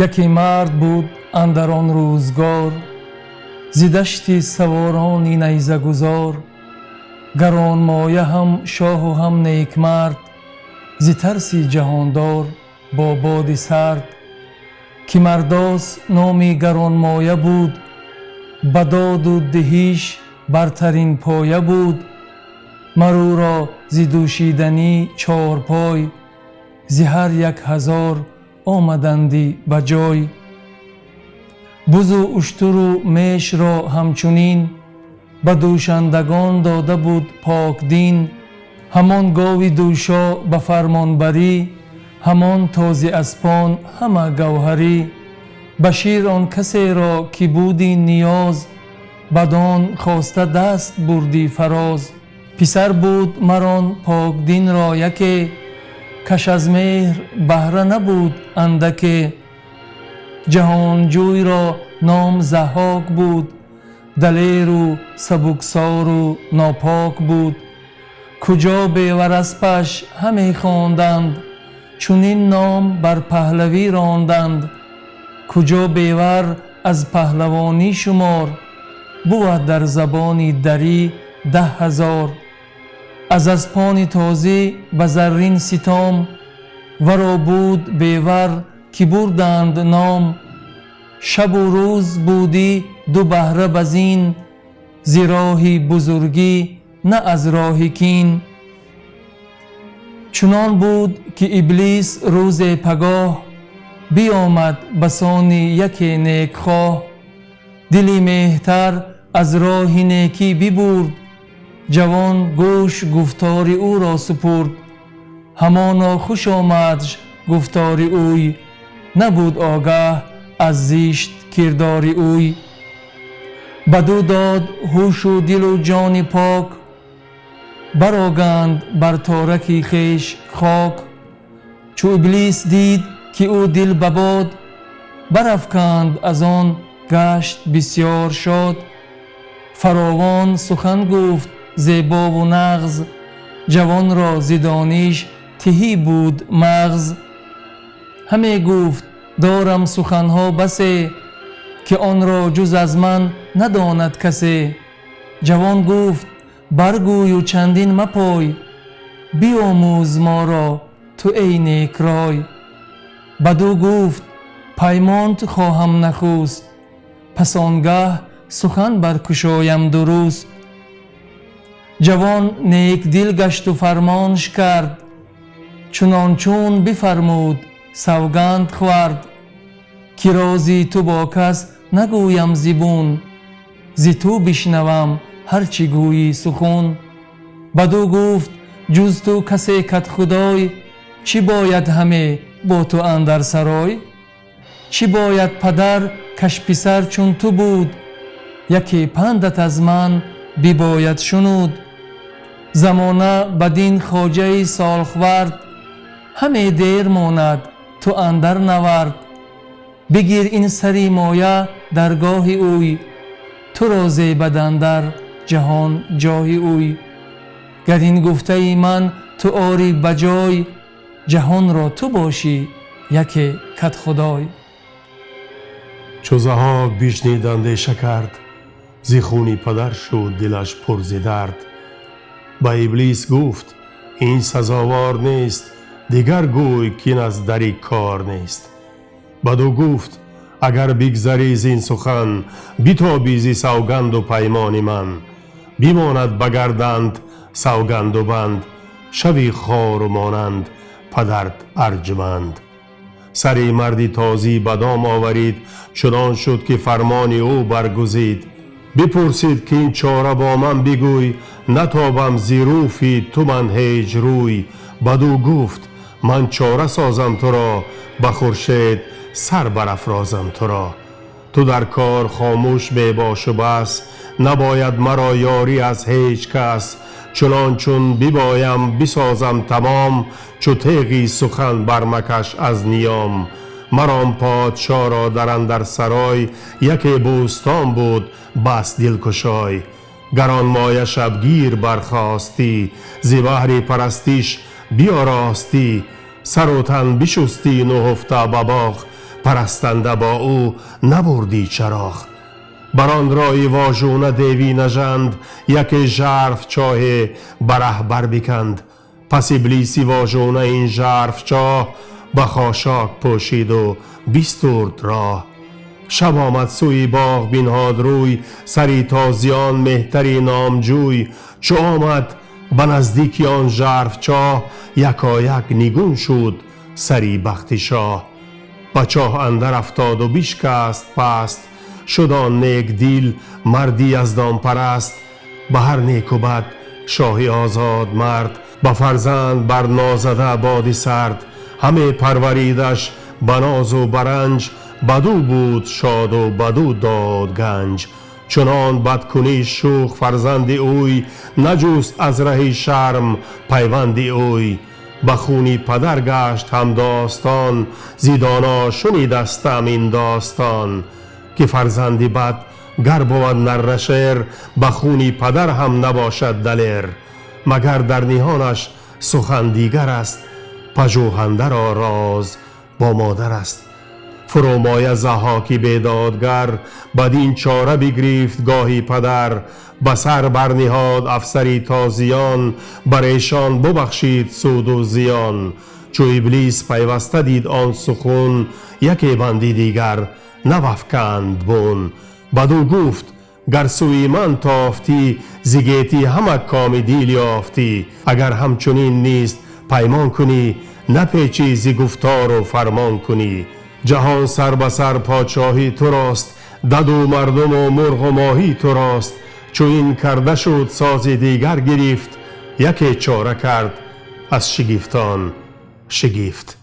Яке мард буд андар он рӯзгор, зи дашти саворони найзагузор. Гаронмоя ҳам шоҳ ва ҳам некмард, зи тарси ҷаҳондор бо боди сард. Ки Мардос номи гаронмоя буд, ба доду диҳиш бартарин поя буд. Мар ӯро зи дӯшиданӣ чорпой, зи ҳар як ҳазор омадандӣ ба ҷой. Бузу уштуру мешро ҳамчунин, ба дӯшандагон дода буд покдин. Ҳамон гови дӯшо ба фармонбарӣ, ҳамон тозӣ аспон ҳама гавҳарӣ. Ба шир он касеро ки будӣ ниёз, бадон хоста даст бурдӣ фароз. Писар буд мар он покдинро яке, каш аз меҳр баҳра набуд андаке. Ҷаҳонҷӯйро ном Заҳҳок буд, далеру сабуксору нопок буд. Куҷо бевараспаш ҳаме хонданд, чунин ном бар паҳлавӣ ронданд. Куҷо бевар аз паҳлавонӣ шумор, бувад дар забони дарӣ 10,000. Аз аспони тозӣ ба заррин ситом, варо буд бевар ки бурданд ном. Шабу рӯз будӣ ду баҳра базин, зи роҳи бузургӣ на аз роҳи кин. Чунон буд ки Иблис рӯзе пагоҳ, биёмад басони яке некхоҳ. Дили меҳтар аз роҳи некӣ бибурд, ҷавон гӯш гуфтори ӯро супурд. Ҳамоно хуш омадш гуфтори ӯй, набуд огаҳ аз зишт кирдори ӯй. Бадӯ дод ҳушу дилу ҷони пок, бароганд бар тораки хеш хок. Чу Иблис дид ки ӯ дил ба бод, барафканд аз он гашт бисёр шод. Фаровон сухан гуфт зебову нағз, ҷавонро зи дониш тиҳӣ буд мағз. Ҳаме гуфт дорам суханҳо басе, ки онро ҷуз аз ман надонад касе. Ҷавон гуфт баргӯю чандин мапой, биомӯз моро ту эй некрой. Бадӯ гуфт паймонт хоҳам нахуст, пас он гаҳ сухан баркушоям дуруст. Ҷавон некдил гашту фармонш кард, чунон чун бифармуд савганд хӯрд. Ки рози ту бо кас нагӯям зибун, зи ту бишнавам ҳарчи гӯйӣ сухун. Бадӯ гуфт ҷуз ту касе кат худой, чӣ бояд ҳаме бо ту андар сарой? Чӣ бояд падар каш писар чун ту буд, яке пандат аз ман бибояд шунуд. Замона бадин хоҷаи солхвард, ҳаме дер монад ту андар навард. Бигир ин сари моя даргоҳи ӯй, туро зебад андар ҷаҳон ҷоҳи ӯй. Гар ин гуфтаи ман ту орӣ ба ҷой, ҷаҳонро ту бошӣ яке кат худой. Чу Заҳҳок бишнид андеша кард, зи хуни падар шуд дилаш пур зи дард. Ба Иблис гуфт ин сазовор нест, дигар гӯй кин аз дари кор нест. Бадӯ гуфт агар бигзарӣ зин сухан, битобӣ зи савганду паймони ман. Бимонад ба гарданд савганду банд, шави хору монанд падарт арҷманд. Сари марди тозӣ ба дом оварид, чунон шуд ки фармони ӯ баргузид. Бипурсид ки ин чора бо ман бигӯй, натобам зи рӯфи ту ман ҳеҷ рӯй. Бадӯ гуфт ман чора созам туро, ба хуршед сар барафрозам туро. Ту дар кор хомӯш мебошу бас, набояд маро ёрӣ аз ҳеҷ кас. Чунон чун бибоям бисозам тамом, чу теғи сухан бармакаш аз ниём. Марон подшоҳро дар андар сарой, яке бӯстон буд бас дилкушой. Гаронмоя шабгир бархостӣ, зи баҳри парастиш биёростӣ. Сару тан бишустӣ нуҳуфта ба боғ, Парастанда бо ӯ набурдӣ чароғ. Бар он рой вожуна деви нажанд, яке жарф чоҳе бараҳ бар биканд. Пас иблиси вожуна ин жарф чоҳ ба хошок пӯшид ва бистурд роҳ. Шаб омад сӯи боғ бинҳод рӯй, сари тозиён меҳтари номҷӯй. Чу омад ба наздики он жарф чоҳ, якояк нигун шуд сари бахти шоҳ. Ба чоҳ андар афтод ва бишкаст паст, шуд он нек дил марди яздонпараст. Ба ҳар неку бад шоҳи озод мард, ба фарзанд бар нозада боди сард. Ҳаме парваридаш ба нозу баранҷ, баду буд шоду баду дод ганҷ. Чунон бадкунӣ шӯх фарзанди ӯй, наҷуст аз раҳи шарм пайванди ӯй. Ба хуни падар гашт ҳамдостон, зи доно шунидастам ин достон. Ки фарзанди бад гар бувад наррашер, ба хуни падар ҳам набошад далер. Магар дар ниҳонаш сухан дигар аст, пажӯҳандаро роз бо модар аст. Фурӯмоя Заҳҳоки бедодгар, бадин чора бигрифт гоҳи падар. Ба сар барниҳод афсари тозиён, бар эшон бубахшид суду зиён. Чу иблис пайваста дид он сухун, яке банди дигар навафканд бун. Баду гуфт: гар сӯи ман тофтӣ, зи гетӣ ҳама коми дил ёфтӣ. Агар ҳамчунин нест паймон кунӣ, напечӣ зи гуфтору фармон кунӣ. Ҷаҳон сар ба сар подшоҳӣ турост, даду мардуму мурғу моҳӣ турост. Чу ин карда шуд, сози дигар гирифт, яке чора кард аз шигифтон шигифт.